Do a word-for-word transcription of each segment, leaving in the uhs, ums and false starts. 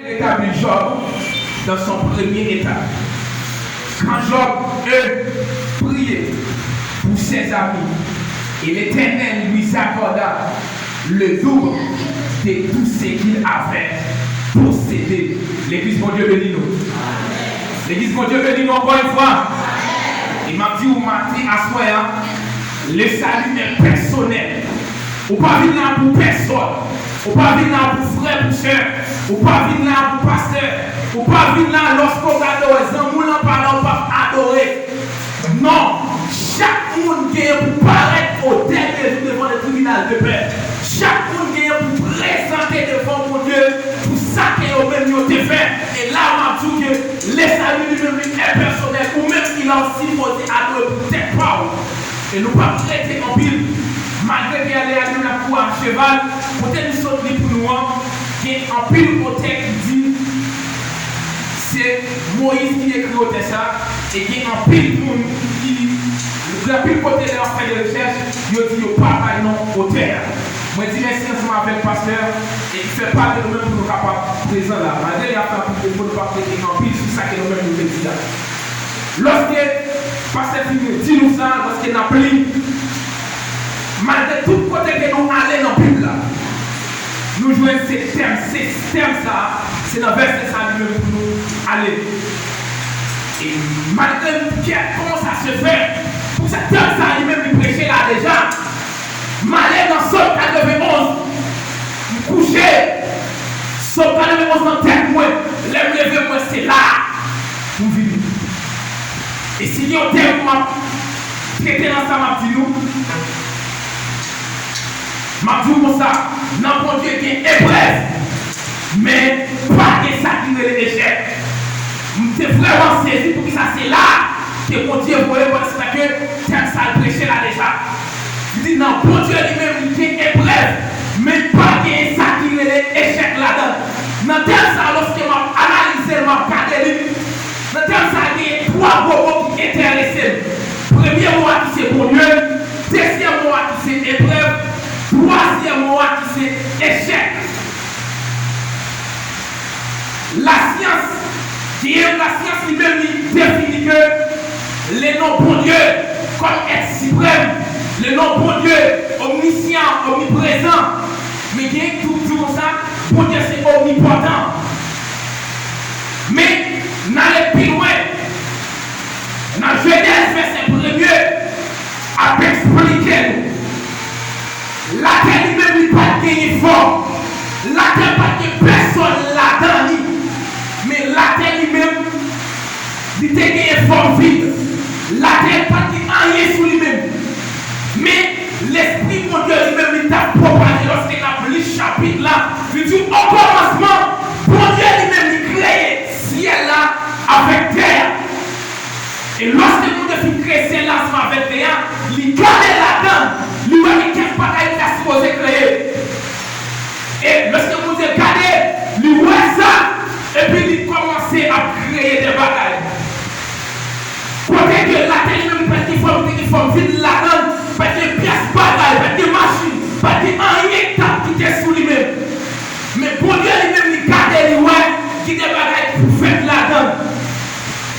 Rétablit Job dans son premier état. Quand Job eut prié pour ses amis, et l'Éternel lui accorda le double de tout ce qu'il avait possédé. Legliz, Bondye beni nou. Legliz, Bondye beni nou ankò yon fwa. E m ap di w maten aswè a, le salut est personnel. Ou pa vin la pou pèsòn. Ou pa vin la pou frè, pou sè. Ou pa vin la pou pastè. Ou pa vin la lòske w gade w wè zanmi w lan pa la, ou p ap adore. Non, chak moun genyen pou parèt o dènye jou devan le tribinal de pè. Chak moun genyen pou prezante devan Bondye pou sa ke yo menm yo te fè. E la, m ap di w ke le salut li menm li enpèsonèl, ou menm ki la w sipoze adore pou tèt pa w. E nou p ap rete anpil. Malgre ke ale ale n ap kouri ak cheval, kote nou sot li pou nou an, gen anpil otè ki di se Moyiz ki ekri otè sa, e gen anpil moun ki, gen anpil kote lè y ap fè de rechèch, yo di yo pa bay non otè a. Mwen di mèsi ansanm avèk pastè e ki fè pa de nou menm pou nou kapab prezan la. Malgre y ap fè anpil depo, nou p ap rete anpil sou sa ke nou menm nou te di a. Lòske pastè fin di nou sa, lòske n ap li, malgre tout kote ke nou ale nan Bib la, nou jwenn se tèm, se tèm sa a, se nan vèsè sa a li menm pou nou ale. E malgre m kè, kòman sa se fè pou se tèm sa a li menm li preche la deja, m ale nan Sòm katrevenonz, m kouche, Sòm katrevenonz nan tèt mwen, lè m leve m wè se la a pou m vini. E si gen yon tèm m ap trete nan sa m ap di nou, m ap di w konsa, nan Bondye gen eprèv, men pa gen sa ki rele echèk. M te vrèman sezi poukisa se la a ke Bondye voye m, paske tèm sa l preche la deja. Li di nan Bondye li menm li gen eprèv, men pa gen sa ki rele echèk ladan l. Nan tèm sa, lòske m ap analize l, m ap gade li, nan tèm sa, genyen twa gwo mo ki enterese m. Premye mo a ki se Bondye, dezyèm mo a ki se eprèv, twazyèm mo a ki se echèk. Lasyans, genyen lasyans li menm li defini ke le non Bondye kòm èt siprèm, le non Bondye omnisyan, omniprezan. Men genyen ki tou di konsa, Bondye se omnipotan. Men, n ale pi lwen. Nan Jenèz vèsè premye ap eksplike nou. Latè li menm li pa t genyen fòm. Latè pa t gen pèsòn ladan li. Men latè li menm, li te genyen fòm vid. Latè pa t gen anyen sou li menm. Men Lespri Bondye li menm li t ap pwopaje lòske n ap li chapit la. Li di, okòmansman, Bondye li menm li kreye syèl la avèk tè a. E lòske Bondye fin kreye syèl la ansanm avèk tè a, li gade ladan, li wè gen kèk bagay li ta sipoze kreye. E lòske Bondye gade, li wè sa, epi li kòmanse ap kreye de bagay. Kote ke latè li menm li pa t gen fòm, li te gen fòm vid ladan l, pa t gen pyès bagay, pa t gen machin, pa t gen anyen ki t ap kite sou li menm. Men Bondye li menm li gade, li wè gen de bagay ki pou fèt ladan l.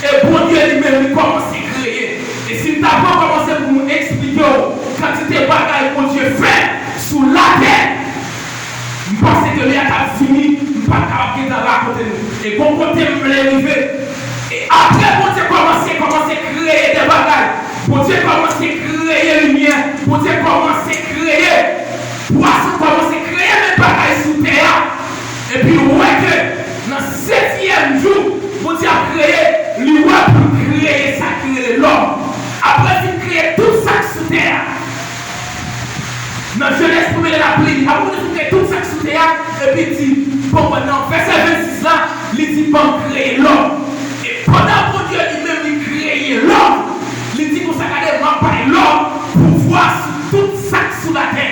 E Bondye li menm li kòmanse kreye. E si m ta pran kòmanse pou m eksplike w kantite bagay Bondye fè sou latè, m panse ke lè a t ap fini, m pa t kapab gentan rakonte nou. E gon kote m vle rive. E apre Bondye kòmanse, kòmanse kreye de bagay. Bondye kòmanse kreye limyè. Bondye kòmanse kreye pwason, kòmanse kreye men bagay sou tè a. Epi l wè ke nan setyèm jou, Bondye ap kreye, li wè pou l kreye sa ki rele lòm. Apre l fin kreye tout sa k sou tè a, nan Jenèz premye lè l ap li, apre Bondye fin kreye tout sa k sou tè a, epi l di, bon, nan vèsè vennsis la, li di, ban m kreye lòm. E pandan Bondye li menm li kreye lòm, li di konsa, gade, m ap bay lòm pouvwa sou tout sa k sou latè.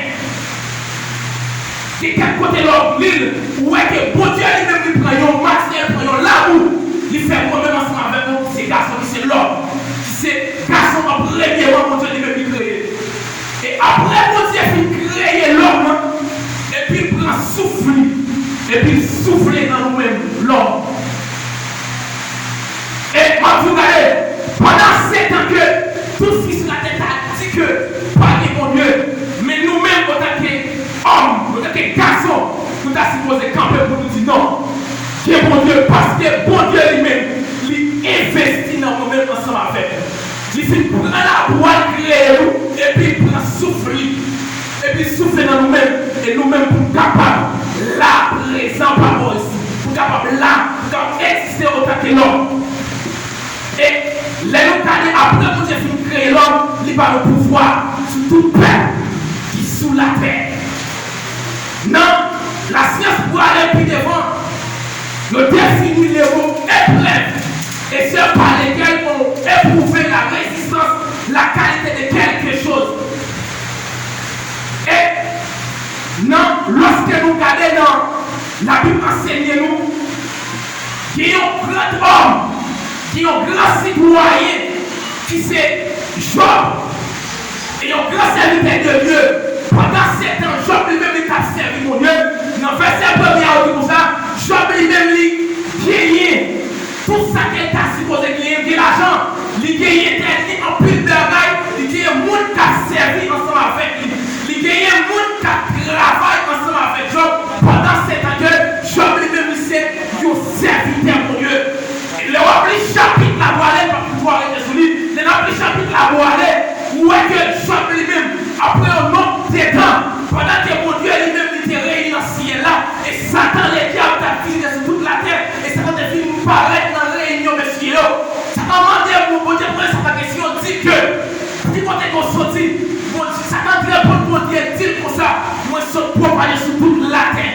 Gen kèk kote lè w ap li l, ou wè ke Bondye li menm li pran yon matyè, li pran yon labou, li fè gwo menm ansanm avèk nou, ki se gason, ki se lòm, ki se gason an premyeman Bondye li menm li kreye. E apre Bondye fin kreye lòm nan, epi l pran souf li, epi l soufle kapab la prezan pa bò isi, pou kapab la, pou kapab egziste antanke lòm. E lè nou gade, apre Bondye fin kreye lòm, li ba nou pouvwa sou tout pèp ki sou latè. Nan lasyans pou ale pi devan, yo defini le mo eprèv, et ce par lequel on éprouve la résistance, la qualité de quelque chose. E nan, lòske nou gade nan Labib ansenye nou, gen yon gran òm, gen yon gran sitwayen ki se Jòb, e yon gran sèvitè de Dye. Pandan se tan, Jòb li menm li t ap sèvi Bondye. Nan vèsè premye a, yo di konsa, Jòb li menm li genyen tout sa ke l ta sipoze genyen, gen lajan, li genyen tè, li gen anpil bagay, li genyen moun k ap sèvi ansanm avèk li, li genyen moun k ap travay ansanm avèk Jòb, pandan se tan ke Jòb li menm li se yon sèvitè Bondye. E lè w ap li chapit la pou ale, pa pou tou arete sou li, lè n ap li chapit la pou ale, ou wè ke Jòb li menm, apre yon nonb de tan, pandan ke Bondye li menm li te reyini nan syèl la, e Satan Ledyab t ap vizite sou tout latè, e Satan te fin parèt nan reyinyon mesye yo. Satan mande, Bondye poze Satan kesyon, di ke, ki kote ke w soti? Bondye, Satan reponn Bondye, di l konsa, mwen sot pwopaje sou tout latè.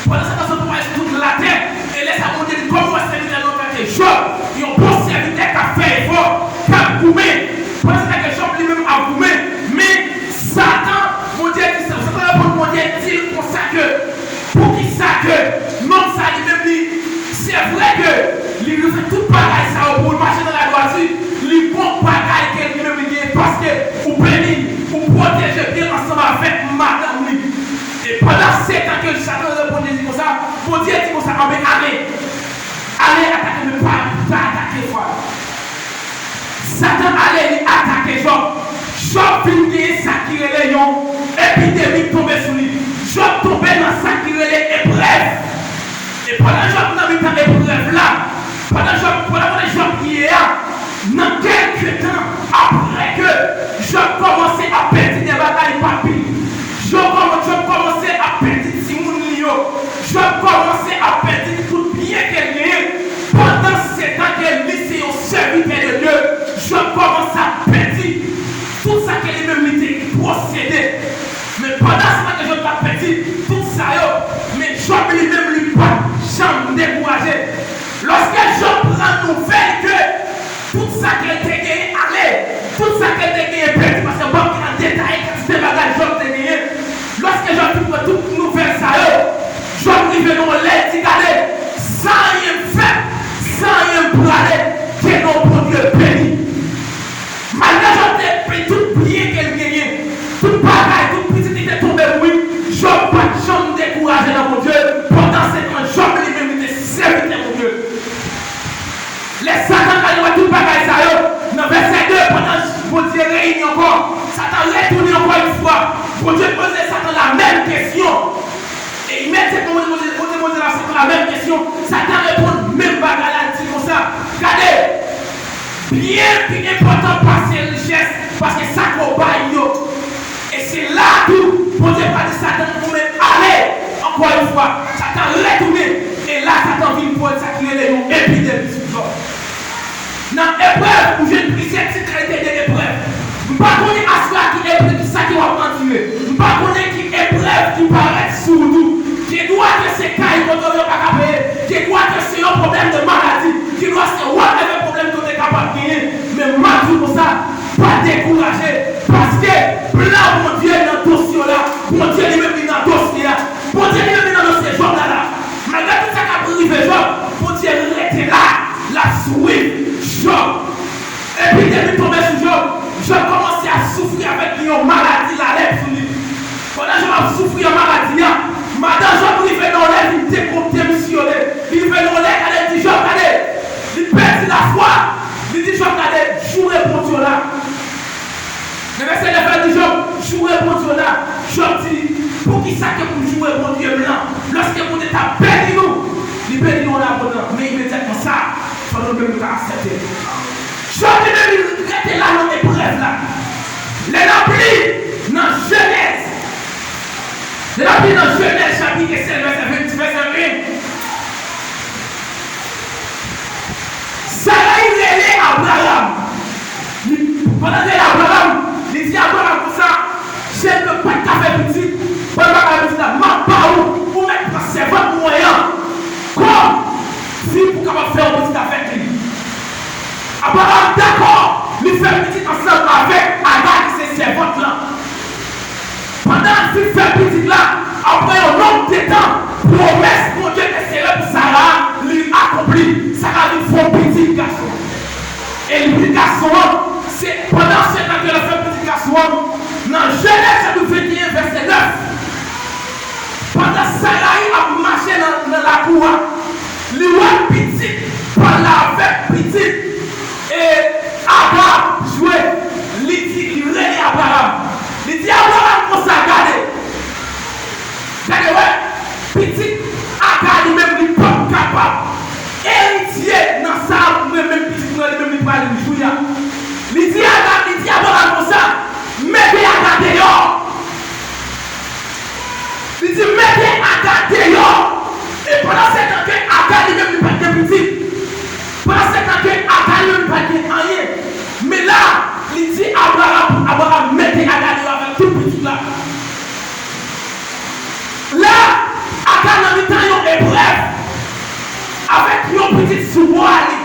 Pandan Satan sot pwopaje sou tout latè, e lè sa Bondye di, kòman w wè sèvitè nou antanke Jòb, yon bon sèvitè k ap fè efò, k ap goumen. Pandan se tan ke Jòb li menm ap goumen, men Satan, Bondye di, Satan reponn Bondye, di l konsa ke, poukisa ke nonm sa li menm li, se vre ke li fè tout bagay sa yo pou l mache nan ladwati, li bon bagay ke li menm li genyen, paske ou beni l, ou pwoteje byen l ansanm avèk madanm li. E pandan se tan ke Satan reponn li konsa, Bondye di konsa, anben ale, ale atake, men pa, pa atake fwa. Satan ale, li atake Jòb. Jòb vin genyen sa ki rele yon epidemi tonbe sou li. Jòb tonbe nan sa ki rele eprèv. E pandan Jòb nan mitan eprèv la, pandan Jòb, pandan kote Jòb ye a, nan kèlke tan apre ke Jòb kòmanse ap pèdi de bagay pa pil, Jòb kòman-, Jòb kòmanse ap pèdi timoun li yo, Jòb kòmanse ap pèdi tout byen ke l genyen. Pandan se tan ke li se yon sèvitè de Dye, Jòb kòmanse ap pèdi tout sa ke li menm li te posede. Men pandan se tan ke Jòb t ap pèdi tout sa yo, men Jòb li menm li pa t janm dekouraje. Lòske Jòb pran nouvèl ke tout sa ke l te genyen ale, tout sa ke l te genyen pèdi, paske m p ap gen nan detay kantite bagay Jòb te genyen. Lòske Jòb fin pran tout nouvèl sa yo, Jòb rive nan yon lè, l di, gade, san anyen m fèt, san anyen m prale, ke non Bondye beni. Malgre Jòb te pèdi tout byen ke l genyen, tout bagay, tout pitit li te tonbe mouri, Jòb pa t janm dekouraje nan Bondye. Pandan se tan, Jòb li menm li te sèvitè Bondye. Lè Satan al wè tout bagay sa yo, nan vèsè de, pandan Bondye reyini ankò, Satan retounen ankò yon fwa. Bondye poze Satan la menm kesyon. E imedyatman, Bondye poze, Bondye poze la Satan la menm kesyon. Satan reponn menm bagay la, li di konsa, gade, byen pi enpòtan pase richès, paske sa ke w bay yo. E se la tou, Bondye pa di Satan, ou menm ale, ankò yon fwa, Satan retounen. E la, Satan vin pran sa ki rele yon epidemi sou Jòb. Nan eprèv, ou jwenn plizyè ti kalite de eprèv. M pa konnen aswè a ki eprèv, ki sa ke w ap andire. M pa konnen ki eprèv ki parèt sou wout ou. Gen dwa ke se kay kote w yo pa ka peye. Gen dwa ke se yon pwoblèm de maladi. Gen dwa se whatever pwoblèm ke w te kapab genyen. Men m ap di w konsa, pa dekouraje. Paske plan Bondye nan dosye w la. Bondye li menm li nan dosye a. Bondye li menm li nan dosye Jòb la la. Malgre tout sa k ap rive Jòb, Bondye rete la. L ap swiv Jòb. Epidemi tonbe sou Jòb. Jòb kòmanse ap soufri avèk yon maladi lalèp sou li. Pandan Jòb ap soufri an maladi a, madan Jòb rive nan yon lè vin dekonte misye yo de. Li rive nan yon lè, gade, li di Jòb, gade, li pèdi lafwa. Li di Jòb, gade, joure Bondye w la. Nan vèsè nèf la, li di Jòb, joure Bondye w la. Jòb di, poukisa ke pou m joure Bondye m lan? Lòske Bondye t ap beni nou, li beni nou an abondan. Men imedyatman sa, fò nou menm nou ta aksepte. Jòb li menm li rete la nan eprèv la. Lè n ap li nan Jenèz, lè n ap li nan Jenèz chapit Ezekyèl vèsè ven, vèsè ven. Sarayi rele Abraram. Li, pandan l rele Abraram, li di Abraram konsa, jèn nan pa t ka fè pitit, pandan l pa ka fè pitit la, m ap ba ou, ou mèt pran sèvant mwen an kòm fi pou w kapab fè yon pitit avèk li. Abraram dakò, li fè pitit ansanm avèk Aga ki se sèvant lan. Pandan l fin fè pitit la, apre yon nonb de tan, pwomès Bondye te sere pou Sara a, li akonpli. Sara vin fè yon pitit gason. E l vin gason an, se pandan se tan ke l ap fè pitit gason an, nan Jenèz chapit venteyen, vèsè nèf, pandan Sarayi ap mache nan, nan lakou a, li wè pitit pa l la avèk pitit e Aga jwe. Li di, li rele Abraram. Li di Abraram konsa, gade, gade, wè, pitit Aga li menm li p ap kapab eritye nan sa mwen menm pitit mwen li menm li pral jwi a. Li di Aga, li di Abraram konsa, mete Aga deyò. Li di, mete Aga deyò. E pandan se tan ke Aga li menm li pa t gen pitit. Pandan se tan ke Aga li menm li pa t gen anyen. Men la, li di Abraram pou Abraram mete Aga deyò avèk tout pitit la. La, Aga nan mitan yon eprèv avèk yon pitit sou bra li.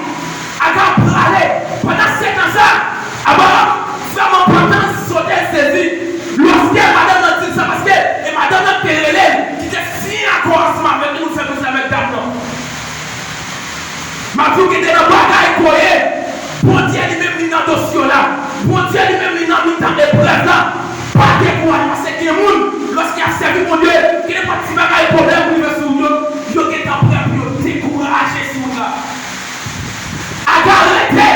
Aga prale. Pandan se tan sa, Abraram vrèman pantan sote sezi lòske madanm nan di l sa, paske e madanm nan ki te rele l, ki te siyen akò ansanm avèk li pou fè pitit la avèk dam nan. M ap di w gen de nan bagay koye, Bondye li menm li nan dosye w la. Bondye li menm li nan mitan eprèv la. Pa dekouraje, paske gen moun, lòske y ap sèvi Bondye, gen nenpòt ti bagay pwoblèm rive sou yo, yo gentan prè pou yo dekouraje sou wout la. Aga rete.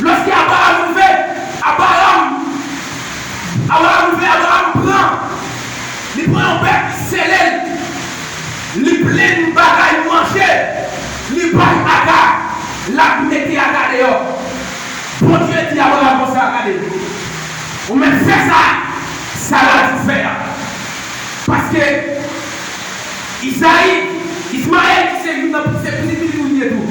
Lòske Abraram rive, Abraram, Abraram rive, Abraram pran, li pran yon bèk, li sele l, li plen bagay manje, li bay Aga, l ap mete Aga deyò. Bondye di Abraram konsa, gade, ou mèt fè sa Sara di w fè a. Paske Izayi, Ismayèl ki se youn nan se pitit pitit ou li ye tou.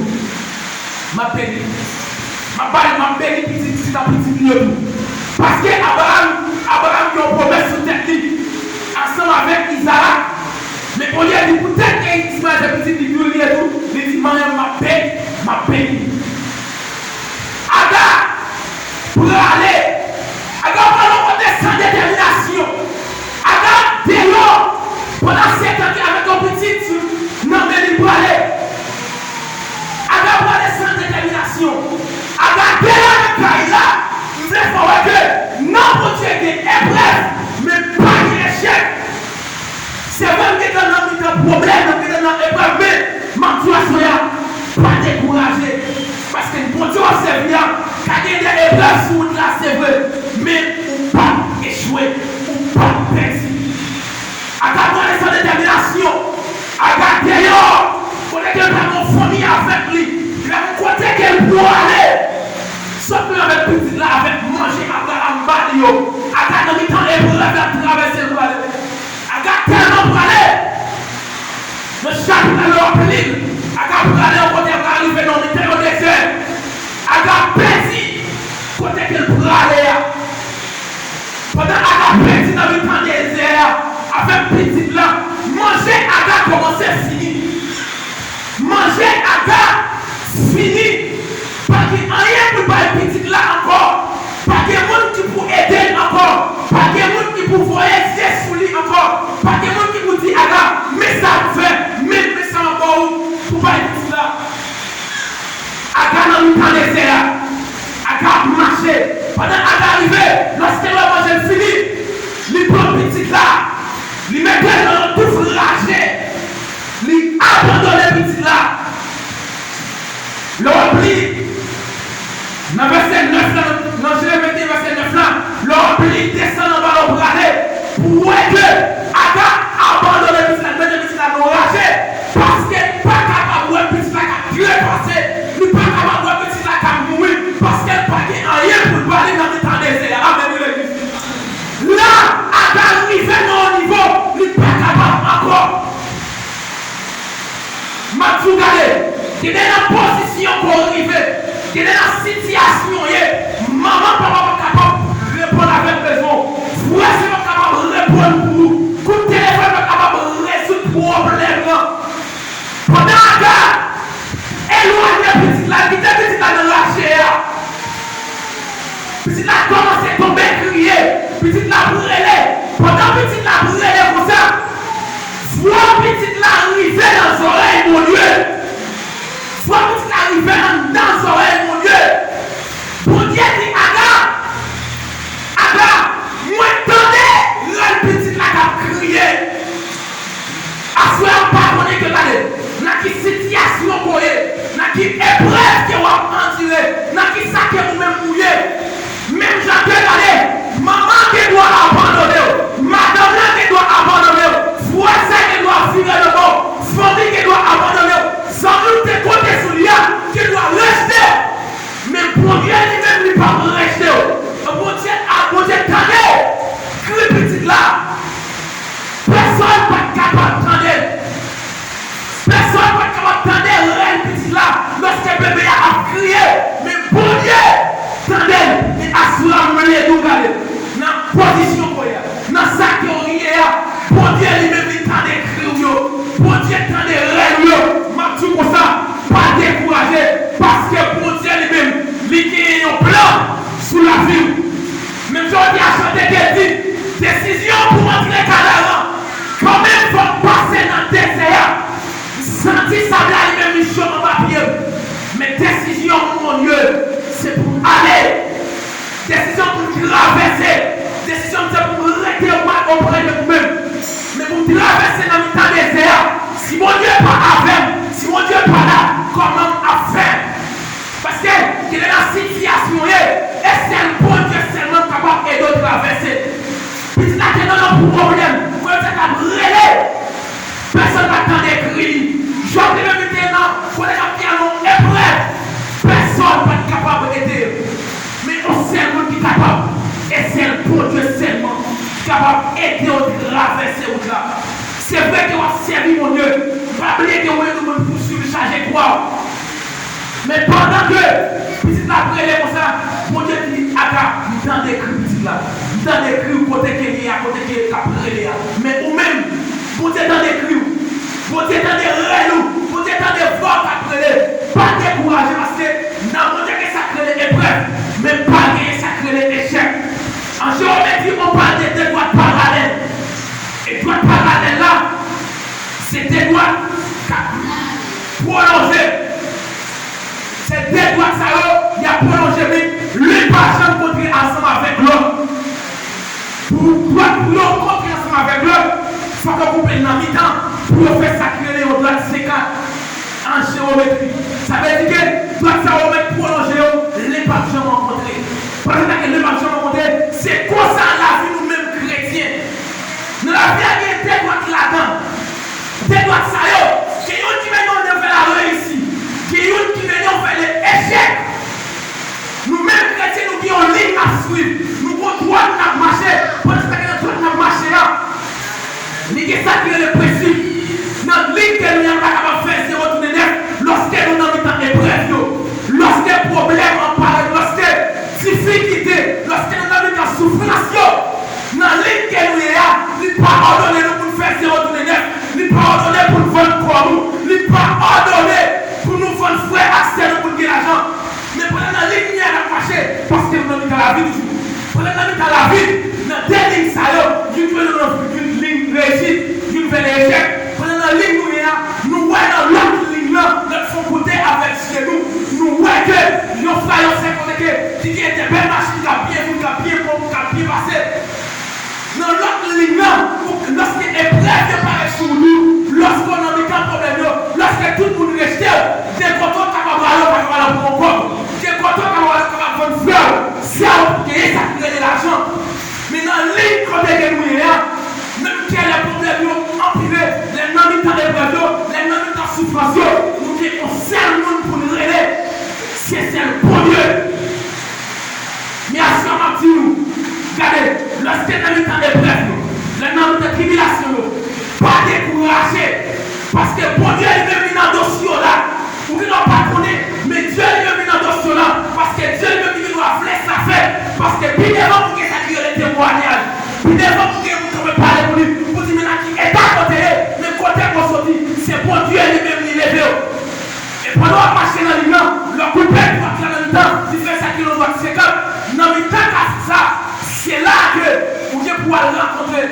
M ap beni. M ap ba l, m ap beni pitit pitit ak pitit li yo tou. Paske Abraram, Abraram gen yon pwomès sou tèt li, ansanm avèk Izarak. Men Bondye di poutèt ke Ismayèl se pitit li tou li ye tou, li di manyen m ap beni, m ap beni. Aga prale. Aga prale yon kote san detèminasyon. Aga deyò. Pandan se tan ke avèk yon pitit nan men li prale. Aga prale san detèminasyon. Aga deyò nan kay la. M vle fè w wè ke nan Bondye gen eprèv, men pa gen echèk. Se vre m gentan nan mitan pwoblèm, m gentan nan eprèv, men m ap di w aswè a, pa dekouraje. Paske Bondye w ap sèvi a ka gen de eprèv sou wout la, se vre, men ou p ap echwe, ou p ap pèdi. Aga prale san detèminasyon. Aga deyò, kote ke l pa gen fanmi avèk li, menm kote ke l prale. Sòt menm avèk pitit la, avèk manje Abraram ba li yo. Aga nan mitan eprèv l ap travèse l prale. Aga tèlman prale. Nan chapit la lè w ap li l, Aga prale yon kote, Aga rive nan mitan yon dezè. Aga pèdi kote ke l prale a. Pandan Aga pèdi nan mitan dezè a avèk pitit la, manje Aga kòmanse fini. Manje Aga fini. Pa gen anyen pou l bay pitit la ankò. Pa gen moun ki pou ede l ankò. Pa gen moun ki pou voye zye sou li ankò. Pa gen moun ki pou di Aga, men sa pou fè, men, men sa m ap ba w pou bay pitit la. Aga nan mitan dezè a. Aga ap mache. Pandan Aga rive, lòske l wè manje l fini, li pran pitit la, li mete l nan yon touf raje, li abandone pitit la. Lè w ap li nan vèsè nèf la, nan Jenèz venteyen vèsè nèf la, lè w ap li desann anba lè w prale, pou w wè ke Aga abandone pitit la, mete pitit la nan raje, paske l pa kapab wè pitit la k ap trepase, li pa kapab wè pitit la k ap mouri, paske l pa gen anyen pou l ba li nan mitan dezè a. Amèn, wi, legliz. La, Aga rive nan yon nivo, li pa kapab ankò. Gen de nan pozisyon ke w rive, gen de nan sitiyasyon w ye, manman, papa pa kapab reponn avèk bezwen w, frè, sè pa kapab reponn pou ou, kout telefòn pa kapab rezoud pwoblèm nan. Pandan Aga elwanye pitit la, kite pitit la nan rache a. Pitit la kòmanse tonbe kriye. Pitit la ap rele. Pandan pitit la ap rele konsa, vwa pitit la rive nan zòrèy Bondye. Vwa pitit la rive anndan zòrèy Bondye. Bondye di Aga, Aga, mwen tande rèl pitit la k ap kriye. Aswè a, m pa konnen ke, gade, nan ki sitiyasyon ke w ye, nan ki eprèv ke w ap andire, nan ki sa ke ou menm ou ye. Menm jan ke, gade, manman gen dwa abandone w, madanm nan gen dwa abandone w, frè sa gen dwa vire de bò, fanmi gen dwa abandone w, zanmi w te konte sou li a gen dwa rejte w. Men Bondye li menm, li p ap rejte w. Bondye a, Bondye tande w kri pitit la. Pèsonn pa t kapab tande l. Pèsonn pa t kapab tande rèl pitit la lòske bebe a ap kriye. Men Bondye tande l. E aswè a, m vle di w, gade, nan pozisyon ke w ye a, nan sa ke w ye a, Bondye li menm li tande kri w yo. Bondye tande rèl ou yo. M ap di w konsa, pa dekouraje, paske Bondye li menm, li genyen yon plan sou lavi w. Menm jodi a, chante te di, desizyon pou antre Kanan an, kanmenm fò m pase nan dezè a. M santi sab la li menm li cho anba pye m. Men desizyon m, Bondye, se pou m ale. Desizyon pou m travèse. Desizyon m se pou m rete oprè de ou menm. Men pou m travèse nan mitan dezè a, si Bondye pa avè m, si Bondye pa la, kòman m ap fè? Paske gen de nan sitiyasyon w ye, e sèl Bondye sèlman k kapab ede w travèse. Pitit la te nan yon pwoblèm, kote l te ap rele, pèsonn pa t tande kri li. Jòb li menm li te nan kote l ap fè yon eprèv, pèsonn pa t kapab ede l. Men yon sèl moun ki kapab, e sèl Bondye sèlman ki kapab ede w travèse wout la. Se vre ke w ap sèvi Bondye, pa bliye ke ou menm ou moun pouswiv chaje kwa w. Men pandan ke pitit la ap rele konsa, Bondye di Aga, m tande kri pitit la. M tande kri w kote ke l ye a, kote ke l ap rele a. Men ou menm, Bondye tande kri w. Bondye tande rèl ou. Bondye tande vwa w k ap rele. Pa dekouraje paske nan Bondye gen sa k rele eprèv, men pa genyen sa k rele echèk. An jewomètri, on pale de de dwat paralèl. E dwat paralèl la, se de dwat k ap pwolonje. Se de dwat sa yo, y ap pwolonje, men youn pa janm kontre ansanm avèk lòt. Pou dwat pou yo kontre ansanm avèk lòt, fòk yo koupe l nan mitan pou yo fè sa ki rele yon dwat senkant an jewomètri. Sa vle di ke dwat sa yo mèt pwolonje yo, li p ap janm rankontre. Pandan ke li p ap janm rankontre, se konsa lavi nou menm kretyen. Nan lavi a gen de dwat ladan. De dwat sa yo, gen youn ki mennen w nan la reyisi, gen youn ki mennen w vè le echèk. Nou menm kretyen, nou gen yon liy n ap swiv. Nou gen yon dwat n ap mache. Pandan se tan ke nan dwat n ap mache a, li gen sa ki rele prensip. Nan liy ke nou ye a, nou pa kapab fè zewo tounen nèf lòske nou nan mitan eprèv yo, lòske pwoblèm an parèt, lòske difikilte, lòske nou nan mitan soufrans yo. Nan liy ke nou ye a, li pa òdone nou pou n fè zewo tounen nèf. Li pa òdone pou n vann kò nou. Li pa òdone pou nou vann frè ak sè nou pou n gen lajan. Men pandan nan liy nou ye a n ap mache, paske nou nan mitan lavi toujou. Pandan nan mitan lavi, nan de liy sa yo, youn ki mennen w nan youn liy reyisit, youn vè le echèk. Pandan nan liy nou ye a, nou wè nan lòt liy lan, lè n fè yon koute avèk je nou, nou wè ke yon frè, yon sè kote ke ki gen de bèl machin k ap byen vin, k ap byen pwòp, k ap byen pase. Nan lòt liy lan, ou, lòske eprèv yo parèt sou wout ou, lòske w nan mitan pwoblèm yo, lòske tout moun rejte w, gen kote w kapab ale, w pa kapab al pran yon kòb, gen kote w kapab ale, w kapab vann frè w, sè w, pou genyen sa ki rele lajan. Men nan liy kote ke nou ye a, menm ke lè pwoblèm yo anpile, lè n nan mitan eprèv yo, lè n nan mitan soufrans yo, nou gen yon sèl moun pou n rele, se sèl Bondye. Men aswè a m ap di nou, gade, lòske n nan mitan eprèv yo, lè n nan mitan tribilasyon yo, pa dekouraje, paske Bondye li menm li nan dosye w la. Ou gen dwa Pandan w ap mache nan liy lan, lè w koupe dwat la nan mitan, li fè sa ki yon dwat senkant, nan mitan kafou sa, se la ke ou gen pou al rankontre.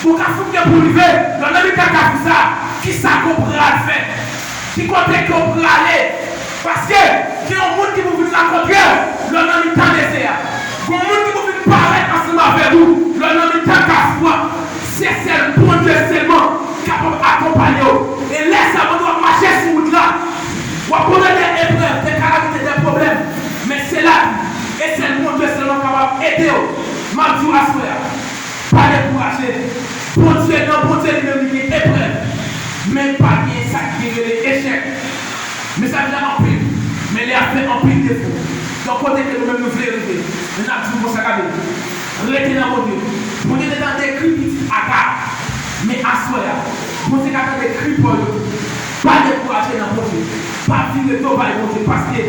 Pou kafou gen pou rive, lè w nan mitan kafou sa, kisa ke w pral fè? Ki kote ke w prale? Paske gen yon moun ki pou vin rankontre w lè w nan mitan dezè a. Gen yon moun ki pou vin parèt ansanm avèk ou lè w nan mitan kafou a. Se sèl Bondye sèlman kapab akonpanye w. E lè sa Bondye w ap mache sou wout la, w ap pran de eprèv, de kalamite, de pwoblèm. Men se la, e sèl Bondye sèlman kapab ede w. M ap di w aswè a, pa dekouraje. Bondye, nan Bondye li menm li gen eprèv. Men pa gen sa ki rele echèk. Mesaj la anpil, men li ap fè anpil defo. Donk kote ke nou menm nou vle rive, men n ap di w konsa, gade, rete nan Bondye. Bondye te tande kri pitit Aga, men aswè a, Bondye ka tande kri pa w yo tou. Pa dekouraje nan Bondye. Pa vire do bay Bondye, paske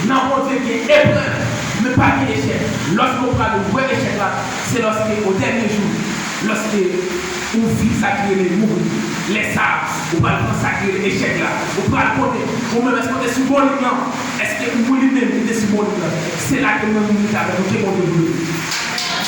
nan Bondye gen eprèv, men pa gen echèk. Lòske w prale wè echèk la, se lòske o dènye jou, lòske ou fin sa ki rele mouri. Lè sa a, ou pral pran sa ki rele echèk la. Ou pral konnen, ou menm, èske w te sou bon liy lan? Èske ou li menm ki te sou bon liy lan? Se la ke mwen menm mete avèk ou, ke Bondye nou